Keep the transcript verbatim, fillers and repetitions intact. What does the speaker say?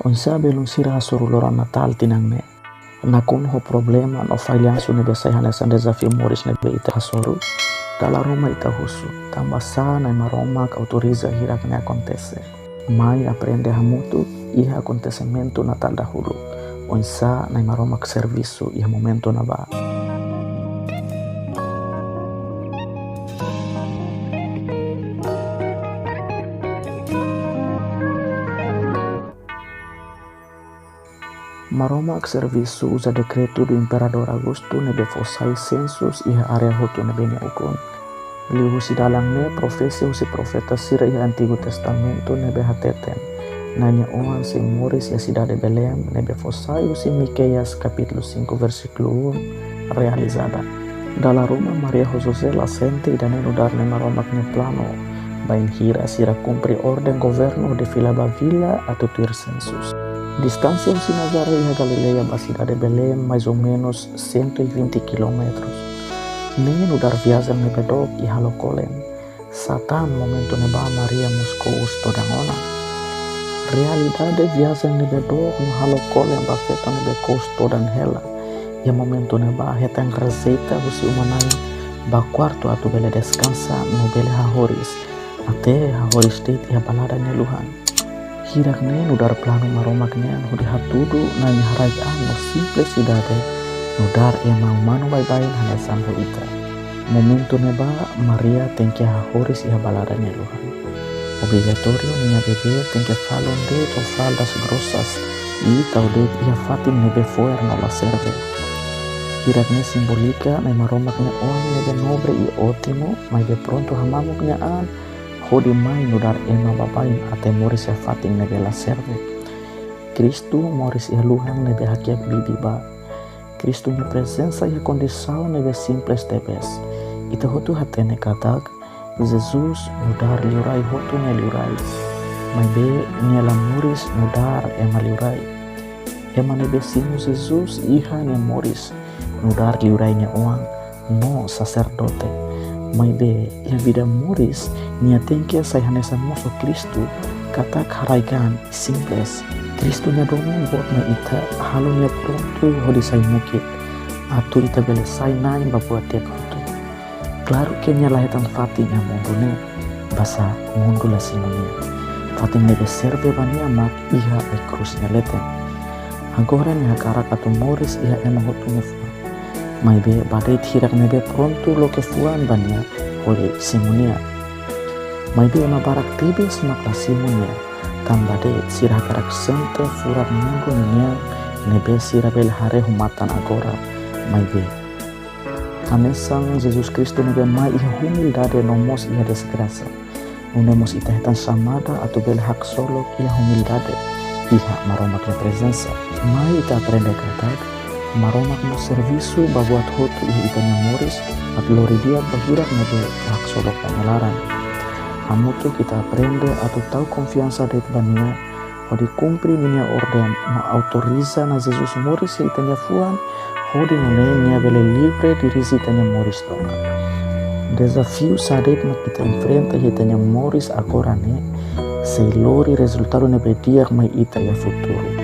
Oinsá belun sira hasoru loron Natál tinan ne'e? Nakonu ho problema no fallansu ne'ebé sai hanesan dezafiu moris ne'ebé ita hasoru? Dala ruma ita husu, tanbasá Na'i Maromak autoriza hirak ne'e akontese? Mai aprende hamutuk iha akontesimentu Natál dahuluk, oinsá Na'i Maromak servisu iha momentu ne'ebá. Maromak servisu uza dekretu do Imperadór Augustu ne'ebé fó sai sensus iha área hotu ne'ebé nia ukun. Liuhusi dalan ne'e, profesia husi profeta sira iha Antigu Testamentu ne'ebé hateten Na'i nia Oan sei moris iha sidade Belém ne'ebé fó sai husi Mikeias kapítulu cinco versíkulu um realizada. Dala ruma Maria ho José la sente ida-ne'e nu'udar Na'i Maromak nia planu, bainhira sira kumpre orden governu hodi fila ba vila atu tuir sensus. Distánsia husi Nazaré iha Galileia ba sidade Belém mais ou menos cento e vinte quilómetros. Ne'e nu'udar viajen ne'ebé dook i halo kolen. Satán momentu ne'ebá Maria mós kous todan ona. Realidade viajen ne'ebé dook no halo kolen ba feto ne'ebé kous todan hela. Iha momentu ne'ebá hetan rejeita husi uma-na'in ba kuartu atu bele deskansa no bele hahoris, até hahoris de'it iha balada nia luhan. Hirak ne'e nu'udar planu Maromak nian hodi hatudu Na'i nia haraik-an no simplisidade nu'udar ema umanu baibain hanesan ho ita. Momentu ne'ebá Maria tenke hahoris iha balada nia luhan. Obrigatóriu ninia bebé tenke falun de'it ho fraldas grosas i tau de'it iha fatin ne'ebé fo'er no la serve. Hirak ne'e simbolika Na'i Maromak nia Oan ne'ebé nobre i ótimu, maibé prontu hamamuk nia an hodi mai nu'udar ema baibain até moris iha fatin ne'ebé la serve. Kristu moris iha luhan ne'ebé hakiak bibi ba. Kristu nia prezensa iha kondisaun ne'ebé simples tebes. Ita hotu hatene katak Jesus nu'udar liurai hotu nia liurai. Maibé nia la moris nu'udar ema liurai. Ema ne'ebé simu Jesus iha nia moris nu'udar liurai nia oan no saserdote. Maibé iha vida moris nia tenke sai hanesan mós ho Kristu, katak haraik-an simples. Kristu nia domin boot mai ita, halo nia prontu hodi sai mukit, atu ita bele sai na'in ba buat di'ak hotu. Klaru ke nia la hetan fatin iha mundu ne'e, basá mundu la simu nia. Fatin ne'ebé serve ba nia mak iha ai-krús nia leten. Agora nia hakarak atu moris iha ema hotu nia fuan. Maibé ba de'it hirak ne'ebé prontu loke fuan ba nia hodi simu nia. Maibé ema barak tebes mak la simu nia. Tanba de'it sira hakarak sente furak mundu ninian ne'ebé sira bele haree ho matan agora. Maibé hanesan Jesus Kristu ne'ebé mai iha humildade no mós iha desgrasa. Nune'e mós ita hetan xamada atu bele haksolok iha humildade iha Maromak nia prezensa. Mai ita aprende katak Maromak mós servisu ba buat hotu iha ita-nia moris, atu lori di'ak ba hirak ne'ebé haksolok ba nia laran. Hamutuk ita aprende atu tau konfiansa de'it ba nia, hodi kumpre ninia orden no autoriza Na'i Jesus moris iha ita-nia fuan, hodi nune'e nia bele livre dirije ita-nia moris tomak. Dezafiu saida de'it mak ita enfrenta iha ita-nia moris agora ne'e, sei lori rezultadu ne'ebé di'ak mai ita iha futuru.